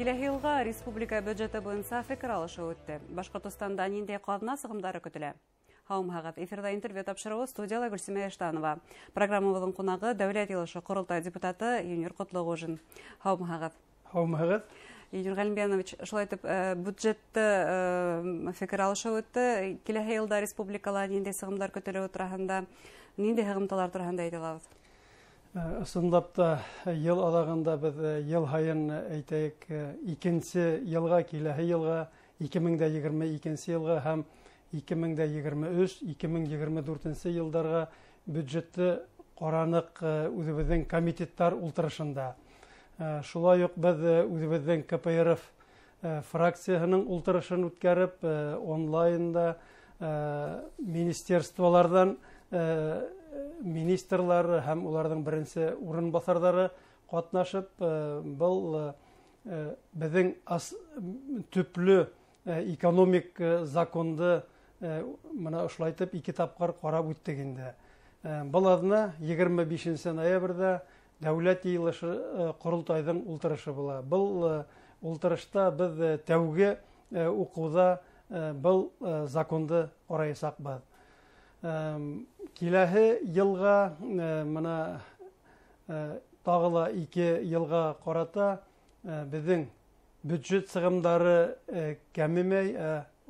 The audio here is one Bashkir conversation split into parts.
Киләһе йылға республика бюджеты буйынса фекер алышыу үтте. Башҡортостанда ниндәй ҡаҙна сығымдары көтөлә? Һаумыһығыҙ! Эфирҙа интервью тапшырыуы, студияла Гөлсимә Иштанова. Программабыҙҙың ҡунағы — Дәүләт Йыйылышы Ҡоролтай депутаты Юнир Ҡотлоғужин. Һаумыһығыҙ! Һаумыһығыҙ! Юнир Ғәлимйәнович, шулай итеп, бюджетты фекер алышыу үтте. Киләһе йылда республикала ниндәй сығымдар көтөлөүе тураһында, ниндәй һығымталар тураһында әйтә алабыҙ? Ысынлап та, йыл аҙағында беҙ йыл һайын, әйтәйек, икенсе йылға, киләһе йылға, 2022 йылға һәм 2023, 2024 йылдарға бюджетты ҡараныҡ үҙебеҙҙең комитеттар ултырышында. Шулай уҡ беҙ үҙебеҙҙең КПРФ фракцияһының ултырышын үткәреп, онлайнда министерстволарҙан министрлар һәм уларҙың беренсе урынбаҫарҙары ҡатнашып, был беҙҙең төплө экономик законды мына ошолайтып ике тапҡыр ҡарап үттек инде. Был аҙна 25 ноябрҙә Дәүләт Йыйылышы Ҡоролтайҙың ултырышы була. Был ултырышта беҙ тәүге уҡыуҙа был законды ҡараясаҡбыҙ. Киләһе йылға, мына тағы ла ике йылға ҡарата беҙҙең бюджет сығымдары кәмемәй,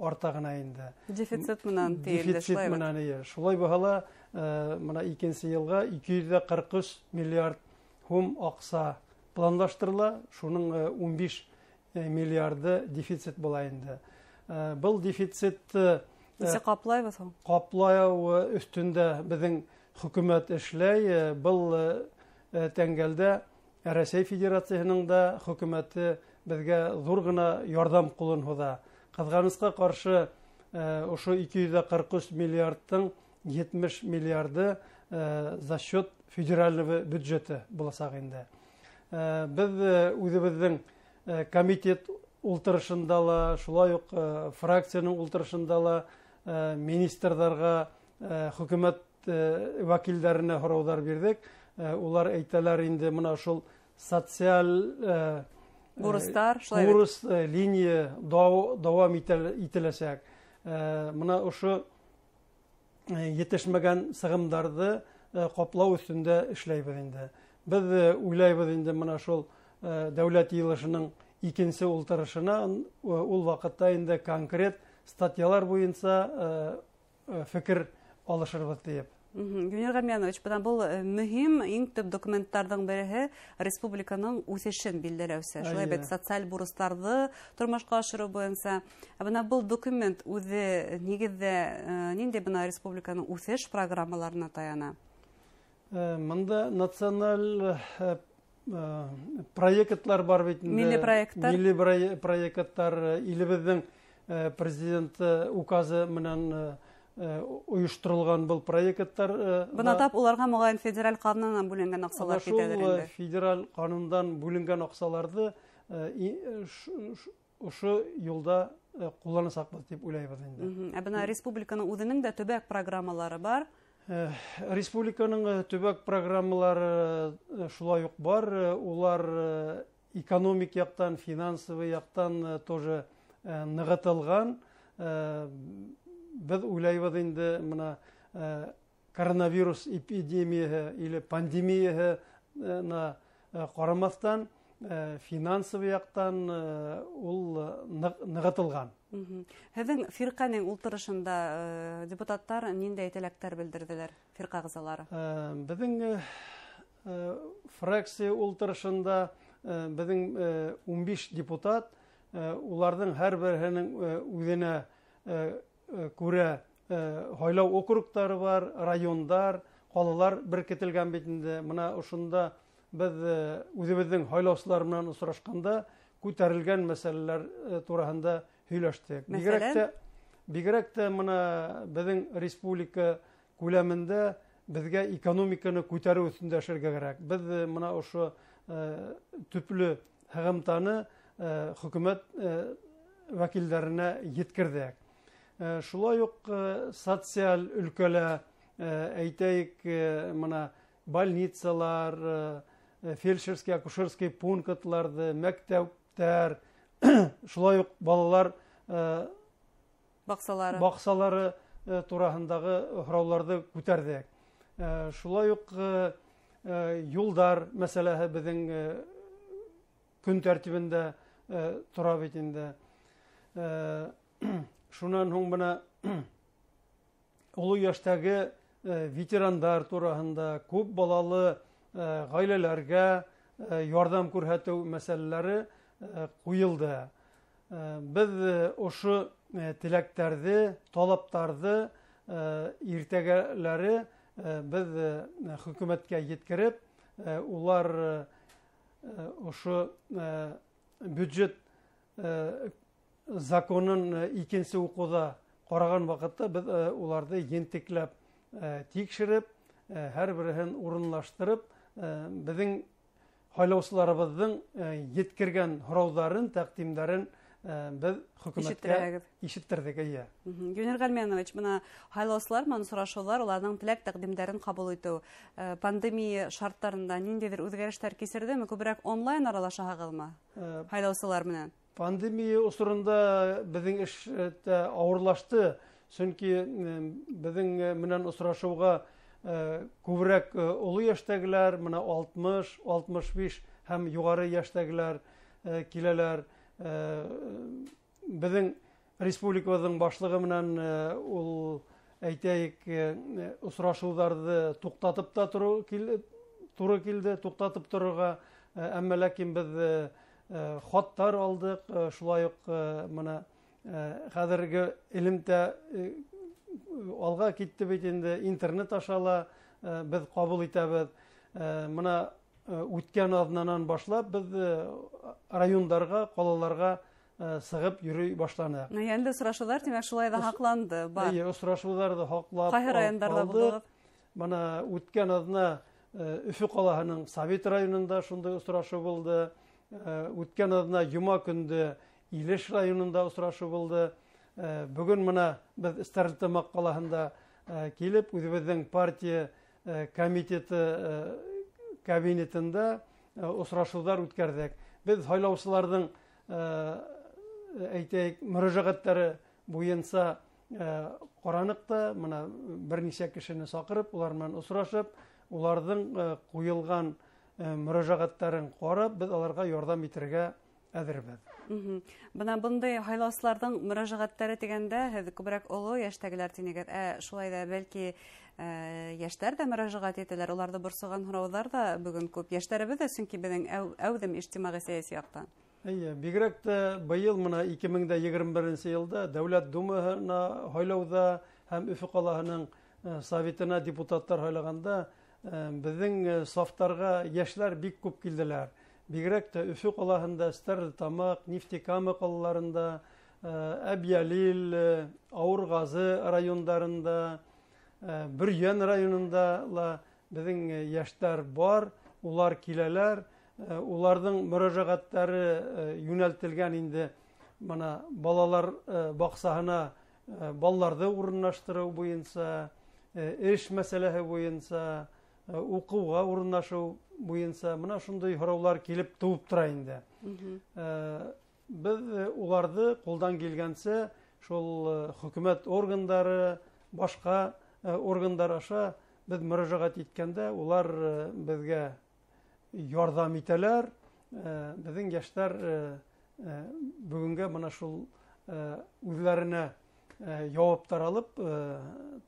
арта ғына инде. Дефицит менән тейелде, Дефицит шулай бит? менән, эйе. Шулай булһа ла, мына икенсе йылға 243 миллиард һум аҡса планлаштырыла, шуның 15 миллиарды дефицит була инде. Был дефицит Нисек ҡаплайбыҙ һуң? Ҡаплау өҫтөндә беҙҙең хөкүмәт эшләй. Был тәңгәлдә Рәсәй Федерацияһының да хөкүмәте беҙгә ҙур ғына ярҙам ҡулын һуҙа. Ҡыҙғанысҡа ҡаршы, ошо 243 миллиардтың 70 миллиарды за счет федерального бюджета буласаҡ инде. Беҙ үҙебеҙҙең комитет ултырышында ла, шулай уҡ фракцияның ултырышында ла министрҙарға, хөкүмәт вәкилдәренә һорауҙар бирҙек. Улар әйтәләр инде, мына шул социаль бурыстар, шулай бит? Бурыс линия дауам ителәсәк. Мына ошо етешмәгән сығымдарҙы ҡаплау өҫтөндә эшләйбеҙ инде. Беҙ уйлайбыҙ инде, мына шул Дәүләт Йыйылышының икенсе ултырышына, ул ваҡытта инде конкрет статьялар буйынса фекер алышырбыҙ тиеп. Юнир Ғәлимйәнович, бына был мөһим, иң төп документтарҙың береһе республиканың үҫешен билдәләүсе. Шулай бит, социаль бурыстарҙы тормошҡа ашырыу буйынса. Ә бына был документ үҙе нигеҙҙә ниндәй бына республиканың үҫеш программаларына таяна? Мында националь проектлар бар бит инде. Милли проекттар. Милли проекттар, илебеҙҙең президенты указы менән ойошторолған был проекттар, Бына тап уларға моғайын федераль ҡанунан бүленгән аҡсалар Ана шул, китәлер инде. Федераль ҡанундан бүленгән аҡсаларҙы ошо юлда ҡулланасаҡбыҙ тип уйлайбыҙ инде. Ә бына республиканың үҙенең дә төбәк программалары бар. Республиканың төбәк программалары шулай уҡ бар. Улар экономик яҡтан, финансовый яҡтан тоже нығытылған. Беҙ уйлайбыҙ инде, мына коронавирус эпидемияһы или пандемияһына ҡарамаҫтан, финансовый яҡтан ул нығытылған. Һеҙҙең фирҡәнең ултырышында депутаттар ниндәй теләктәр белдерҙеләр, фирҡә ағзалары? Беҙҙең фракция ултырышында беҙҙең 15 депутат, уларҙың һәр береһенең үҙенә күрә һайлау округтары бар, райондар, ҡалалар беркетелгән бит инде. Мына ошонда беҙ үҙебеҙҙең һайлаусылар менән осрашҡанда күтәрелгән мәсьәләләр тураһында һөйләштек. Мәҫәлән? Бигерәк тә мына беҙҙең республика күләмендә беҙгә экономиканы күтәреү өҫтөндә эшләргә кәрәк. Беҙ мына ошо төплө һығымтаны хөкүмәт вәкилдәренә еткерҙек. Шулай уҡ социаль өлкәлә, әйтәйек, мына больницалар, фельдшерский, акушерский пунктларҙы, мәктәп Мәктәптәр, шулай уҡ балалар баҡсалары тураһындағы һорауларҙы күтәрҙек. Шулай уҡ юлдар мәсьәләһе беҙҙең көн тәртибендә тора бит инде. Шунан һуң бына оло йәштәге ветерандар тураһында, күп балалы ғаиләләргә ярҙам күрһәтеү мәсьәләләре ҡуйылды. Беҙ ошо теләктәрҙе, талаптарҙы иртәгәләре беҙ хөкүмәткә еткереп, улар ошо бюджет законын икенсе уҡыуҙа ҡараған ваҡытта беҙ уларҙы ентекләп тикшереп, һәр береһен урынлаштырып, беҙҙең һайлаусыларыбыҙҙың еткергән һорауҙарын, тәҡдимдәрен беҙ хөкүмәткә ишеттерҙек. Эйе. Юнир Ғәлмәнович, бына һайлаусылар менән осрашыуҙар, уларҙың теләк тәҡдимдәрен ҡабул итеү пандемия шарттарында ниндәйҙер үҙгәрештәр кисерҙеме? Күберәк онлайн аралашаһығыҙмы һайлаусылар менән? Пандемия осоронда беҙҙең эш тә ауырлашты, сөнки беҙҙең менән осрашыуға күберәк оло йәштәгеләр, бына 60, 65 һәм юғары йәштәгеләр киләләр. Беҙҙең республикабыҙҙың башлығы менән ул, әйтәйек, осрашыуҙарҙы туҡтатып та тура килде, туҡтатып торорға, әммә ләкин беҙ хаттар алдыҡ, шулай уҡ бына хәҙерге элемтә алға китте бит инде, интернет аша ла беҙ ҡабул итәбеҙ. Бына үткән аҙнанан башлап беҙ райондарға, ҡалаларға сығып йөрөй башланыҡ. Йәнле осрашыуҙар, тимәк, шулай ҙа һаҡланды. Эйе, осрашыуҙарҙы һаҡлап Ҡайһы райондарҙа булдығыҙ? Бына үткән аҙна Өфө ҡалаһының Совет районында шундай осрашыу булды. Үткән аҙна йома көндө Илеш районында осрашыу булды. Бөгөн бына беҙ Стәрлетамаҡ ҡалаһында килеп, үҙебеҙҙең партия комитеты кабинетында осрашыуҙар үткәрҙек. Беҙ һайлаусыларҙың, әйтәйек, мөрәжәғәттәре буйынса ҡараныҡ та, бына бер нисә кешене саҡырып, улар менән осрашып, уларҙың ҡуйылған мөрәжәғәттәрен ҡарап, беҙ аларға ярҙам итергә әҙербеҙ. Бына бындай һайлаусыларҙың мөрәжәғәттәре тигәндә, һеҙ күберәк оло йәштәгеләр тинегеҙ. Шулай ҙа бәлки йәштәр ҙә мөрәжәғәт итәләр, уларҙы борсоған һорауҙар ҙа бөгөн күп. Йәштәребеҙ ҙә, сөнки беҙҙең әүҙем ижтимағи сәйәси яҡтан. Эйе, бигерәк тә быйыл бына 2021 йылда Дәүләт Думаһына һайлауҙа һәм Өфө ҡалаһының советына депутаттар һайлағанда беҙҙең сафтарға йәштәр бик күп килделәр. Бигерәк тә Өфө ҡалаһында, Стәрлетамаҡ, Нефтекама ҡалаларында, Әбйәлил, Ауырғазы райондарында, Бөрйән районында ла беҙҙең йәштәр бар, улар киләләр. Уларҙың мөрәжәғәттәре йүнәлтелгән инде бына балалар баҡсаһына балаларҙы урынлаштырыу буйынса, эш мәсьәләһе буйынса, уҡыуға урынлашыу буйынса бына шундай һораулар килеп тыуып тора инде. Беҙ уларҙы ҡулдан килгәнсә шул хөкүмәт органдары, башҡа органдар аша беҙ мөрәжәғәт иткәндә улар беҙгә ярҙам итәләр. Беҙҙең йәштәр бөгөнгә бына шул үҙҙәренә яуаптар алып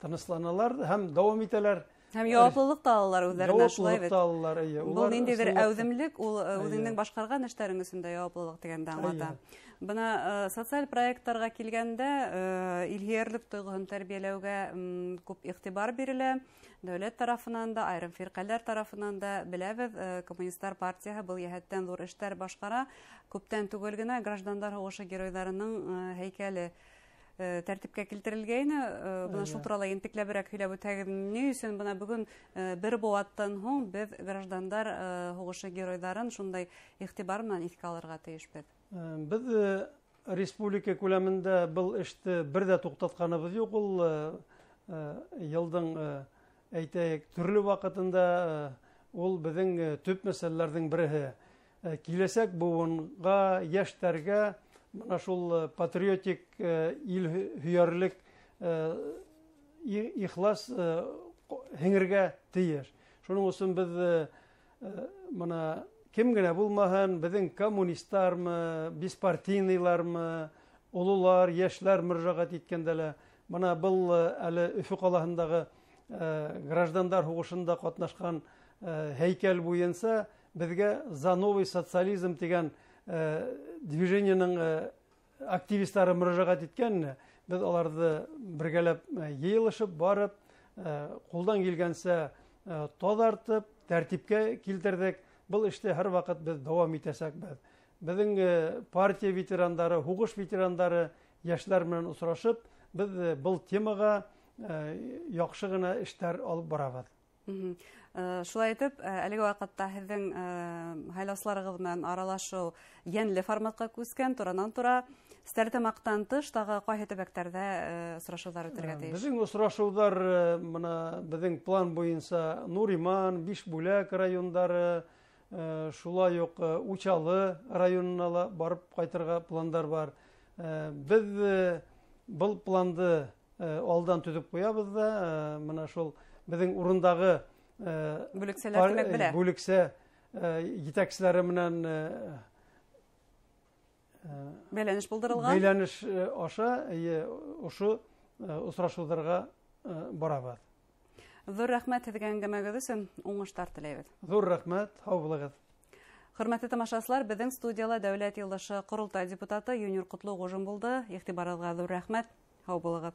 тынысланалар һәм дауам итәләр. Һәм яуаплылыҡ та алалар үҙҙәренә, шулай бит. Яуаплылыҡ та алалар, эйе. Был ниндәйҙер әүҙемлек, ул үҙеңдең башҡарған эштәрең өсөн дә яуаплылыҡ тигәнде аңлата. Бына социаль проекттарға килгәндә, илһөйәрлек тойғоһон тәрбиәләүгә күп иғтибар бирелә. Дәүләт тарафынан да, айырым фирҡәләр тарафынан да беләбеҙ, Коммунисттар партияһы был йәһәттән ҙур эштәр башҡара. Күптән түгел генә граждандар һуғышы геройҙарының һәйкәле тәртипкә килтерелгәйне. Бына шул турала ентекләберәк һөйләп үтһәгеҙ, ни өсөн бына бөгөн бер быуаттан һуң беҙ граждандар һуғышы геройҙарын шундай иғтибар менән иҫкә алырға тейешбеҙ? Беҙ республика күләмендә был эште бер ҙә туҡтатҡаныбыҙ юҡ. Ул йылдың, әйтәйек, төрлө ваҡытында ул беҙҙең төп мәсьәләләрҙең береһе. Киләсәк быуынға, йәштәргә мына шул патриотик ил һөйәрлек ихлас һеңергә тейеш. Шуның өсөн беҙ мына кем генә булмаһын, беҙҙең коммунистармы, беспартийныйлармы, ололар, йәшләр мөрәжәғәт иткәндә лә, мына был әле Өфө ҡалаһындағы граждандар һуғышында ҡатнашҡан һәйкәл буйынса беҙгә «За новый социализм» тигән движениеның активистары мөрәжәғәт иткән, беҙ аларҙы бергәләп йыйылышып барып, ҡулдан килгәнсә таҙартып, тәртипкә килтерҙек. Был эште һәр ваҡыт беҙ дауам итәсәкбеҙ. Беҙҙең партия ветерандары, һуғыш ветерандары йәштәр менән осрашып, беҙ был темаға яҡшы ғына эштәр алып барабыҙ. Шулай итеп, әлеге ваҡытта һеҙҙең һайлаусыларығыҙ менән аралашыу йәнле форматҡа күскән, туранан-тура. Стәрлетамаҡтан тыш тағы ҡайһы төбәктәрҙә осрашыуҙар үтергә тейеш? Беҙҙең осрашыуҙар мына беҙҙең план буйынса Нуриман, Бишбүләк райондары, шулай уҡ Учалы районына ла барып ҡайтырға пландар бар. Беҙ был планды алдан төҙөп ҡуябыҙ да, мына шул беҙҙең урындағы бүлексәләр тимәк белә. Бүлексә етәкселәре менән бәйләнеш булдырылған. Бәйләнеш аша ошо осрашыуҙарға барабыҙ. Ҙур рәхмәт һеҙгә әңгәмәгеҙ өсөн, уңыштар теләйбеҙ. Ҙур рәхмәт, һау булығыҙ. Хөрмәтле тамашасылар, беҙҙең студияла Дәүләт Йыйылышы Ҡоролтай депутаты Юнир Ҡотлоғужин булды. Иғтибарығыҙға ҙур рәхмәт, һау булығыҙ.